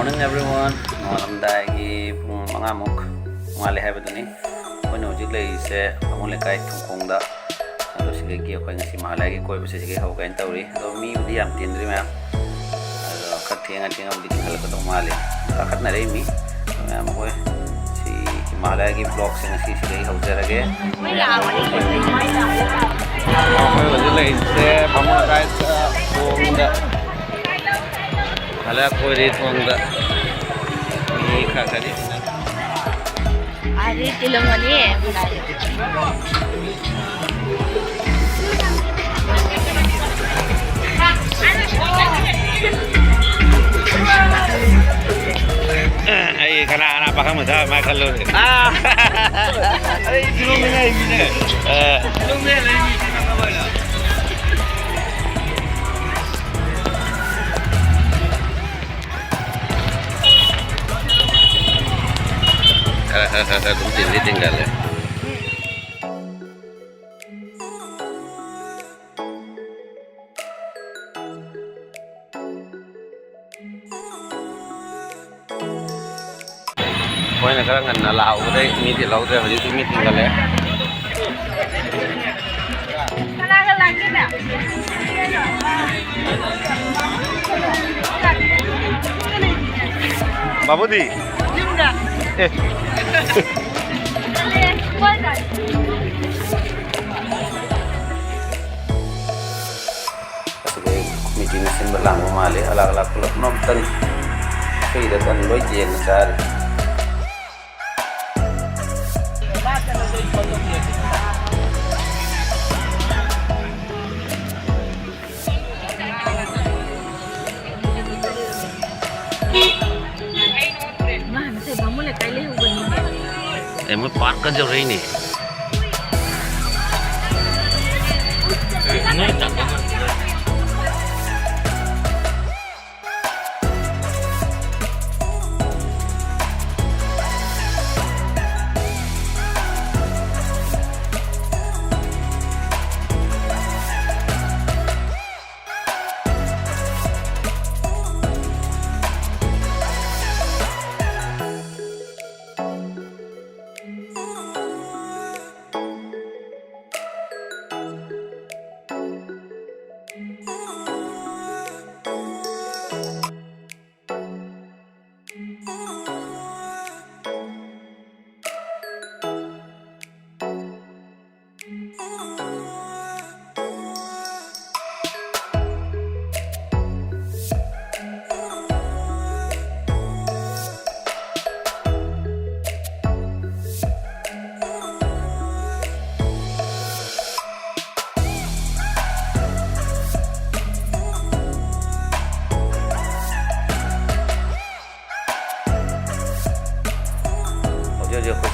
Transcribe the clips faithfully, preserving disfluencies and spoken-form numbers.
Morning everyone, ꯅꯣꯡꯉꯥꯜꯂꯝꯗꯥꯏꯒꯤ ꯄꯨꯡ ꯃꯉꯥꯃꯨꯛ ꯅꯣꯡꯉꯥꯜꯂꯦ ꯍꯥꯏꯕꯗꯨꯅꯤ꯫ ꯑꯩꯈꯣꯏꯅ ꯍꯧꯖꯤꯛ ꯂꯩꯔꯤꯁꯦ ꯕꯥꯃꯣꯟ ꯂꯩꯀꯥꯏ ꯊꯣꯡꯈꯣꯡꯗ꯫ ꯑꯗꯣ ꯁꯤꯗꯒꯤ ꯑꯩꯈꯣꯏ ꯉꯁꯤ ꯃꯍꯥꯂꯌꯥꯒꯤ ꯀꯣꯏꯕꯁꯦ ꯁꯤꯗꯒꯤ ꯍꯧꯒꯦꯅ ꯇꯧꯔꯤ꯫ ꯑꯗꯣ ꯃꯤꯕꯨꯗꯤ ꯌꯥꯝ ꯇꯤꯟꯗ꯭ꯔꯤ ꯃꯌꯥꯝ, ꯑꯗꯣ ꯈꯔ ꯊꯦꯡꯉ ꯊꯦꯡꯉꯕꯨꯗꯤ ꯊꯤꯡꯒꯠꯂꯛꯀꯗꯧ ꯃꯥꯜꯂꯦ꯫ ꯀꯥꯈꯠꯅꯔꯛꯏ ꯃꯤ꯫ ꯑꯗꯣ ꯃꯌꯥꯝ ꯑꯩꯈꯣꯏ ꯁꯤ ꯍꯤꯃꯥꯂꯌꯥꯒꯤ ꯕ꯭ꯂꯣꯛꯁꯦ ꯉꯁꯤ ꯁꯤꯗꯒꯤ ꯍꯧꯖꯔꯒꯦ꯫ ꯑꯩꯈꯣꯏ ꯍꯧꯖꯤꯛ ꯂꯩꯔꯤꯁꯦ ꯕꯥꯃꯣꯟ ꯂꯩꯀꯥꯏꯗ ꯊꯣꯡꯗ꯫ ꯍꯜꯂꯛ ꯀꯣꯏꯔꯤ ꯊꯣꯡꯗ ꯃꯤ ꯈꯔ ꯈꯔꯗꯤ꯫ ꯑꯥꯗꯤ ꯇꯤꯜꯂꯝꯒꯅꯤ꯫ ꯑꯩ ꯀꯅꯥ ꯀꯅꯥ ꯄꯥꯈꯪ ꯃꯆꯥ ꯃꯥ ꯈꯜꯂꯨꯔꯦ꯫ ꯑꯥ꯫ ꯑꯩ ꯐꯤꯂꯝꯗ ꯂꯩꯕꯤꯅꯦ꯫ ꯑꯥ꯫ ꯐꯤꯂꯝꯗ ꯂꯩꯕꯤꯅꯦ꯫ ꯈꯔ, ꯈꯔ, ꯈꯔ, ꯈꯔ ꯑꯗꯨꯝ ꯆꯤꯟꯗꯤ ꯆꯤꯟꯒꯜꯂꯦ꯫ ꯑꯩꯈꯣꯏꯅ ꯈꯔ ꯉꯟꯅ ꯂꯥꯛꯍꯧꯕꯗꯩ ꯃꯤꯗꯤ ꯂꯧꯗ꯭ꯔꯦ, ꯍꯧꯖꯤꯛꯇꯤ ꯃꯤ ꯆꯤꯟꯒꯠꯂꯦ꯫ ꯀꯅꯥꯒ ꯂꯥꯛꯀꯦꯅ? ꯕꯥꯕꯨꯗꯤ? ꯌꯨꯝꯗ꯫ ꯑꯦ꯫ ꯑꯁꯤꯗꯩ ꯀꯣꯃꯤꯇꯤꯅ ꯁꯤꯟꯕ ꯂꯥꯡꯕ ꯃꯥꯜꯂꯤ꯫ ꯑꯂꯥꯛ ꯑꯂꯥꯛ ꯄꯨꯂꯞ ꯅꯣꯝꯇꯅꯤ꯫ ꯐ꯭ꯔꯤꯗ ꯇꯟ ꯂꯣꯏ ꯌꯦꯟꯅ ꯆꯥꯔꯤ꯫ ꯃꯥ ꯉꯁꯥꯏ ꯕꯥꯃꯣꯟ ꯂꯩꯀꯥꯏ ꯂꯩꯍꯧꯕꯅꯤꯅꯦ꯫ ꯑꯦ, ꯃꯣꯏ ꯄꯥꯔꯛꯀ ꯌꯧꯔꯛꯏꯅꯦ꯫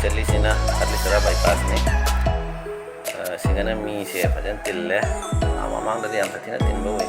ꯆꯠꯂꯤꯁꯤꯅ ꯄꯠꯂꯤꯁꯔꯥ ꯕꯥꯏꯄꯥꯁꯅꯤ꯫ ꯑ, ꯁꯤꯒꯅ ꯃꯤꯁꯦ ꯐꯖꯅ ꯇꯤꯜꯂꯦ꯫ ꯑ, ꯃꯃꯥꯡꯗꯗꯤ ꯌꯥꯝ ꯁꯥꯊꯤꯅ ꯇꯤꯟꯕ ꯎꯏ꯫